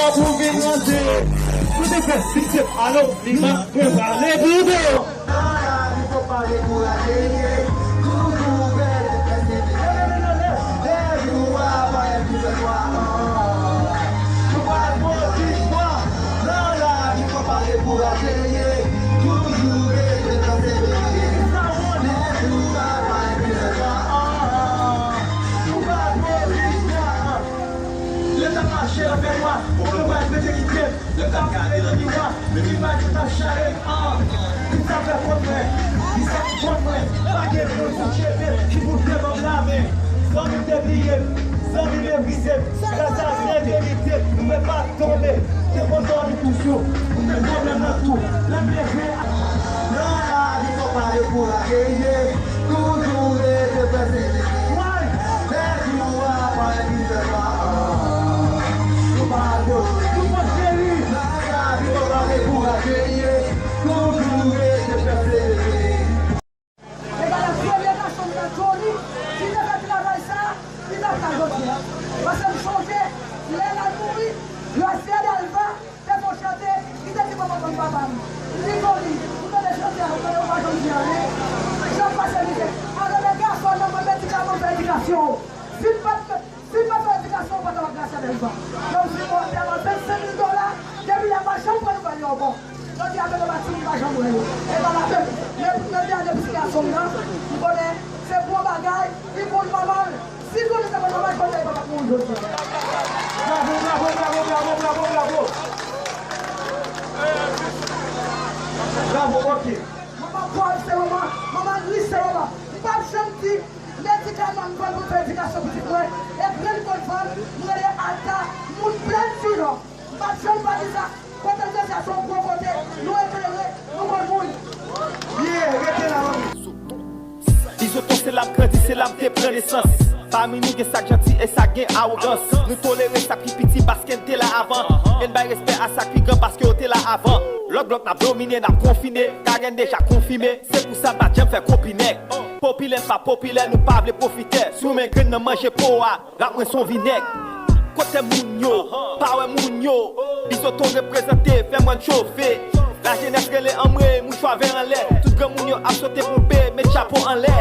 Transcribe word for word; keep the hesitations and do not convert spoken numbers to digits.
Pou vin rantre, nou te fè siksè, alò, li manke pale pou nou. Nan lavi, fò pa dekouraje, toujou rete pèsevere. Lè jou a parèt pi fè nwa, nou pral pran viktwa. Nan lavi, fò pa dekouraje, toujou rete pèsevere. Lè jou a parèt pi fè nwa, nou pral pran viktwa. Lè n ap mache nan fènwa, nou pral pete kite. Lè n ap gade nan miwa, men imaj yo t ap chale. Ah, ki sa fè kont mwen, ki sa kont mwen. Pa gen moun pou tcheke, ki pou fè ban m lamen. Zanmi m te bliye m, zanmi m meprize m. Gras a Dye verite, nou fè pa tonbe. Te kontan nou toujou, nou te pwoblèm nan tou. Lè m leve, nan lavi, fò pa dekouraje. Toujou rete pèsevere. Lè jou a parèt pi fè nwa, nou pa pran. Nou pran cheri. Nan lavi, fò pa dekouraje. Toujou rete pèsevere. E pa la premye gason m nan Johnny ki te fè travay sa, li pa ka jodi a. Paske m sonje, lè l al mouri, Gracia Dalva te fè yon chante, li te di manman m, papa m, li Johnny, ou tande chante a, ou tande, ou pa janm di anyen. Jan m pase mizè. Alò, men gason nan mwen, medikaman fè edikasyon. Si m pa t, si m pa t fè edikasyon, ou pa t ap Gracia Dalva. Donk, si mwen te ban vennsenk mil dola, depi lè m pa janm pran nouvèl yo ankò. Jodi a, menm anba ti moun pa janm wè yo. E pa lapenn. Men, men dènye pitit gason m nan, m konnen se bon bagay, li konn manman l. Si Johnny te konn manman l, konnen li pa t ap mouri jodi a. Bravo, bravo, bravo, bravo, bravo, bravo. Bravo, ok. Manman pòv se manman, manman ri se manman. M p ap janm di medikaman m vann pou fè edikasyon pitit mwen, e grenn kòd vann, m rele Alta, moun Plèn Dinò. M p ap janm pa di sa. Kote m soti a se yon gwo kote. Nou eklere, nou konn moun. Yeah, rete la, manmi. Bizoton se la m grandi, se la m te pran nesans. Pami nou gen sa k janti e sa k gen awogans. Nou tolere sa k pi piti paske n te la avan. E n bay respè a sa k pi gran paske yo te la avan. Lòk blòk n ap domine, n ap konfine. Karen deja konfime. Se pou sa n pa janm fè kopi nèg. Popilè n pa popilè, nou pa vle pwofitè. Si w renmen grenn nan manje po a, rap mwen se yon vinèg. Kote moun yo, pa wè moun yo. Bizoton reprezante, fè mòn chofe. Lajenès rele anmwe, mouchwa vè anlè. Tout granmoun yo ap sote ponpe, met chapo anlè.